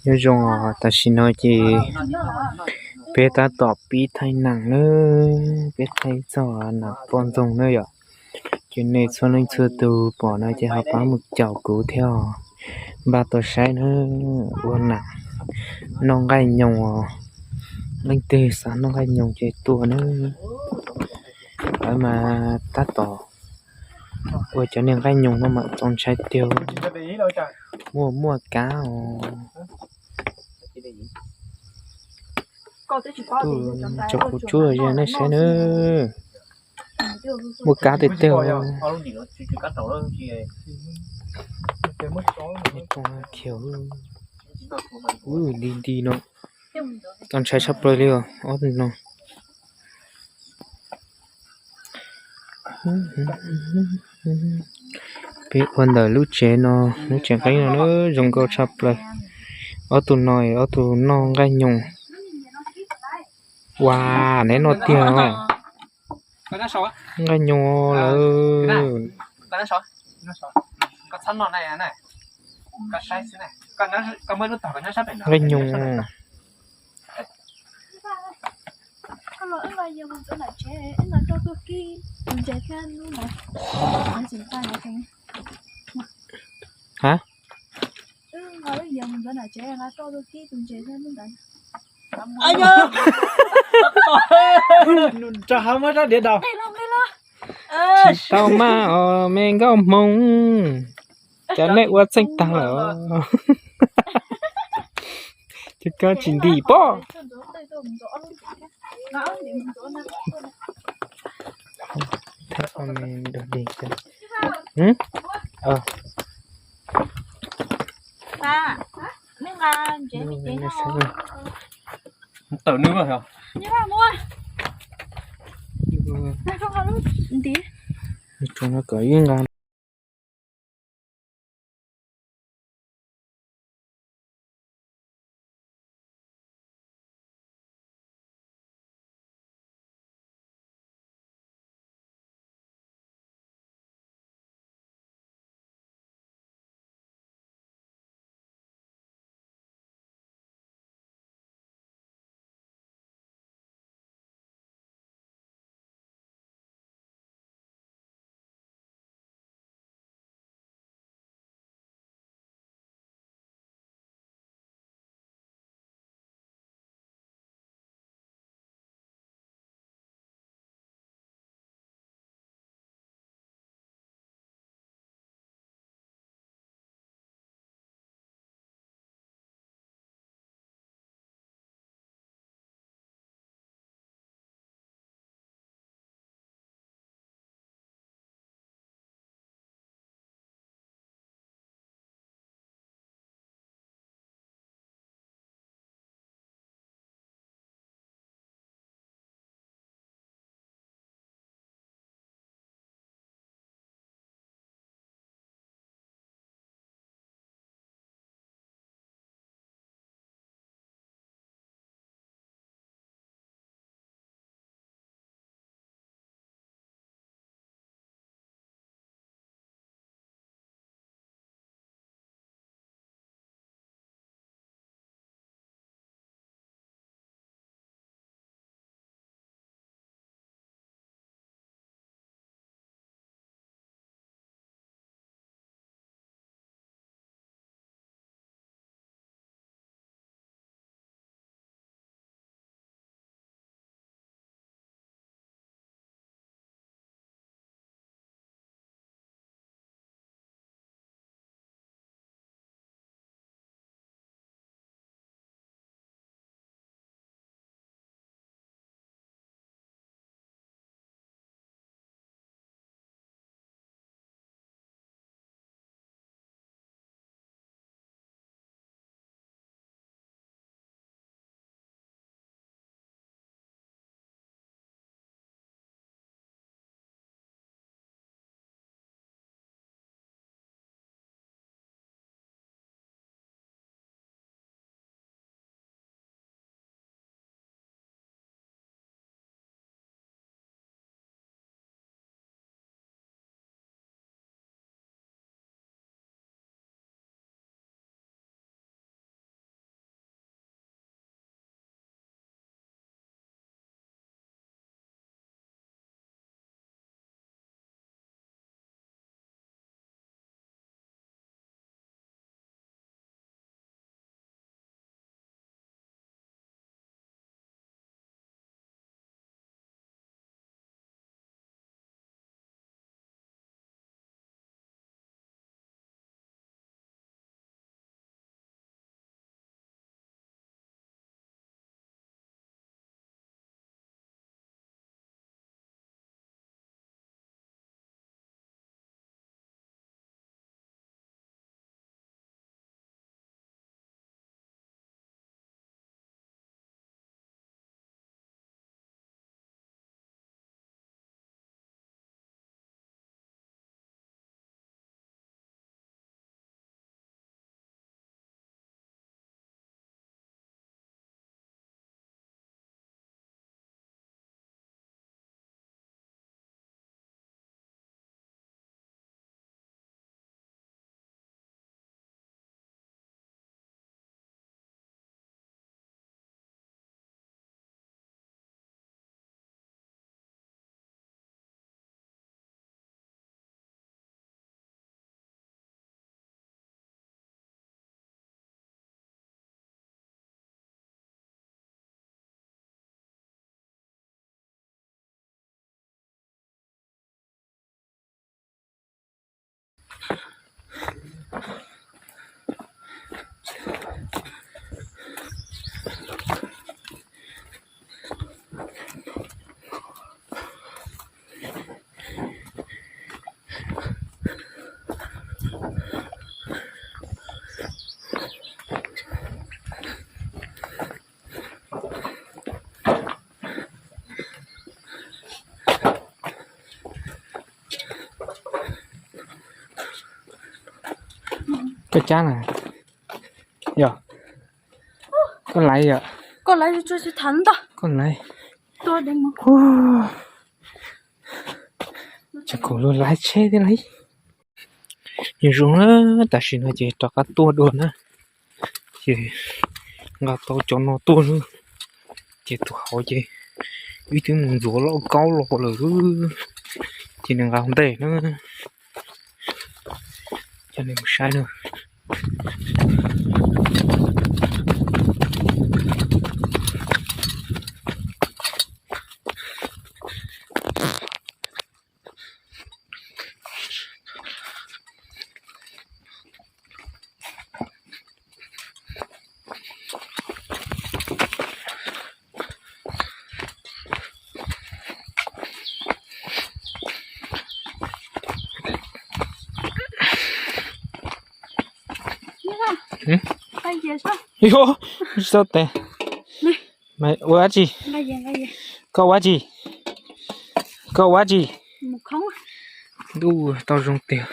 Nyob zoo os, tam sim no ces peb tab tom pib thaij nam nawb, peb thaij txog nam poj ntxoog nawb yom. Ces nej txhua leej txhua tus pom no ces ho pab mus caum kuv thiab os. Npaj tau saib nawb, ua nam noj nqaij nyoos os. Leej twg xav noj nqaij nyoos ces tuaj nawb. Lawv mas tab tom ua cov niag nqaij nyoos no mas txaus ntshai tiag. Muaj muaj kab os. Tuaj tso kuv tsuab ze nej saib nawb. Muaj kab tiag tiag. Khiav, ub, li nti no. Txaus ntshai tshaj plaws li os ob tug no. Peb ua ntawm lub tsev no, lub tsev qeeb no na, zoo nkauj tshaj plaws. Ob tug no, ob tug noj nqaij nyoos. Ua, neb noj tiag os. Nqaij nyoos lawm. Nqaij nyoos. Ha? Rau hauv muab rab diav daus. Tsis tau maj os me nkauj hmoob, cov nej ua txeej tag lawm. Cov koj tsis ntim pob. Tawm nws. Tsoom no kom ib nqa. Koj cab na. Yog, koj laiv yom. Koj laiv. Tseem khoom luag laiv tsheb thiab lauj. Nyob zoo na, tam sim no ces rov qab tuaj dua na. Ces nqa tau cov no tuaj na. Ces tus hauv ces wb twb mus ntxuav lauj kaub los lawm, ces nws nqa ntej na. Coj nej mus saib na. Yog, tsis tau tes. Ua dab tsi? Koj ua dab tsi? Koj ua dab tsi? Ntuj, tau zoo tiag.